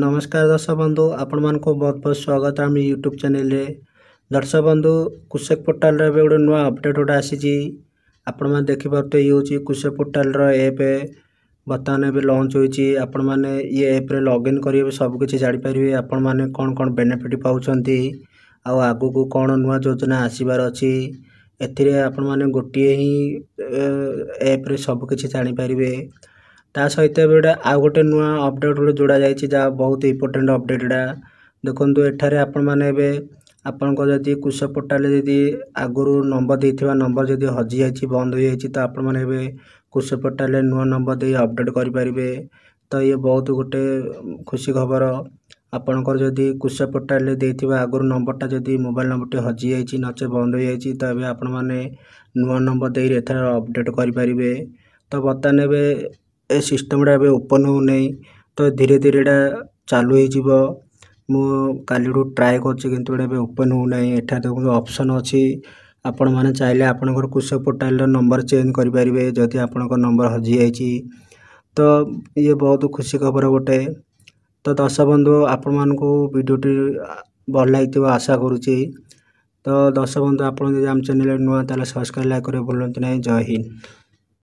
ନମସ୍କାର ଦର୍ଶକ ବନ୍ଧୁ, ଆପଣମାନଙ୍କୁ ବହୁତ ବହୁତ ସ୍ୱାଗତ ଆମ ୟୁଟ୍ୟୁବ୍ ଚ୍ୟାନେଲରେ। ଦର୍ଶକ ବନ୍ଧୁ, କୃଷକ ପୋର୍ଟାଲରେ ଏବେ ଗୋଟେ ନୂଆ ଅପଡ଼େଟ୍ ଗୋଟେ ଆସିଛି। ଆପଣମାନେ ଦେଖିପାରୁଥିବେ, ଇଏ ହେଉଛି କୃଷକ ପୋର୍ଟାଲର ଆପ୍। ବର୍ତ୍ତମାନ ଏବେ ଲଞ୍ଚ ହୋଇଛି। ଆପଣମାନେ ଇଏ ଆପ୍ରେ ଲଗ୍ଇନ୍ କରି ଏବେ ସବୁକିଛି ଜାଣିପାରିବେ, ଆପଣମାନେ କ'ଣ କ'ଣ ବେନିଫିଟ୍ ପାଉଛନ୍ତି ଆଉ ଆଗକୁ କ'ଣ ନୂଆ ଯୋଜନା ଆସିବାର ଅଛି। ଏଥିରେ ଆପଣମାନେ ଗୋଟିଏ ହିଁ ଆପ୍ରେ ସବୁକିଛି ଜାଣିପାରିବେ। ତା ସହିତ ଏବେ ଗୋଟେ ଆଉ ଗୋଟେ ନୂଆ ଅପଡ଼େଟ୍ ଗୋଟେ ଯୋଡ଼ା ଯାଇଛି, ଯାହା ବହୁତ ଇମ୍ପୋର୍ଟାଣ୍ଟ ଅପଡ଼େଟ୍ ଏଇଟା। ଦେଖନ୍ତୁ, ଏଠାରେ ଆପଣମାନେ ଏବେ ଆପଣଙ୍କ ଯଦି କୃଷକ ପୋର୍ଟାଲରେ ଯଦି ଆଗରୁ ନମ୍ବର ଦେଇଥିବା ନମ୍ବର ଯଦି ହଜିଯାଇଛି, ବନ୍ଦ ହୋଇଯାଇଛି, ତ ଆପଣମାନେ ଏବେ କୃଷକ ପୋର୍ଟାଲରେ ନୂଆ ନମ୍ବର ଦେଇ ଅପଡ଼େଟ୍ କରିପାରିବେ। ତ ଇଏ ବହୁତ ଗୋଟେ ଖୁସି ଖବର। ଆପଣଙ୍କର ଯଦି କୃଷକ ପୋର୍ଟାଲରେ ଦେଇଥିବା ଆଗରୁ ନମ୍ବରଟା, ଯଦି ମୋବାଇଲ୍ ନମ୍ବରଟି ହଜିଯାଇଛି ନଚେତ୍ ବନ୍ଦ ହୋଇଯାଇଛି, ତ ଏବେ ଆପଣମାନେ ନୂଆ ନମ୍ବର ଦେଇ ଏଥର ଅପଡ଼େଟ୍ କରିପାରିବେ। ତ ବର୍ତ୍ତମାନ ଏବେ ଏ ସିଷ୍ଟମ୍ଟା ଏବେ ଓପନ୍ ହେଉନାହିଁ, ତ ଧୀରେ ଧୀରେ ଏଇଟା ଚାଲୁ ହେଇଯିବ। ମୁଁ କାଲିଠୁ ଟ୍ରାଏ କରୁଛି, କିନ୍ତୁ ଏଇଟା ଏବେ ଓପନ୍ ହେଉନାହିଁ। ଏଠାରେ ଦେଖନ୍ତୁ, ଅପସନ୍ ଅଛି, ଆପଣମାନେ ଚାହିଁଲେ ଆପଣଙ୍କର କୃଷକ ପୋର୍ଟାଲର ନମ୍ବର ଚେଞ୍ଜ କରିପାରିବେ ଯଦି ଆପଣଙ୍କ ନମ୍ବର ହଜିଯାଇଛି। ତ ଇଏ ବହୁତ ଖୁସି ଖବର ଗୋଟେ। ତ ଦର୍ଶକ ବନ୍ଧୁ, ଆପଣମାନଙ୍କୁ ଭିଡ଼ିଓଟି ଭଲ ଲାଗିଥିବ ଆଶା କରୁଛି। ତ ଦର୍ଶକ ବନ୍ଧୁ, ଆପଣ ଯଦି ଆମ ଚ୍ୟାନେଲରେ ନୂଆ, ତାହେଲେ ସବସ୍କ୍ରାଇବ୍, ଲାଇକ୍ କରିବାକୁ ଭୁଲନ୍ତୁ ନାହିଁ। ଜୟ ହିନ୍ଦ।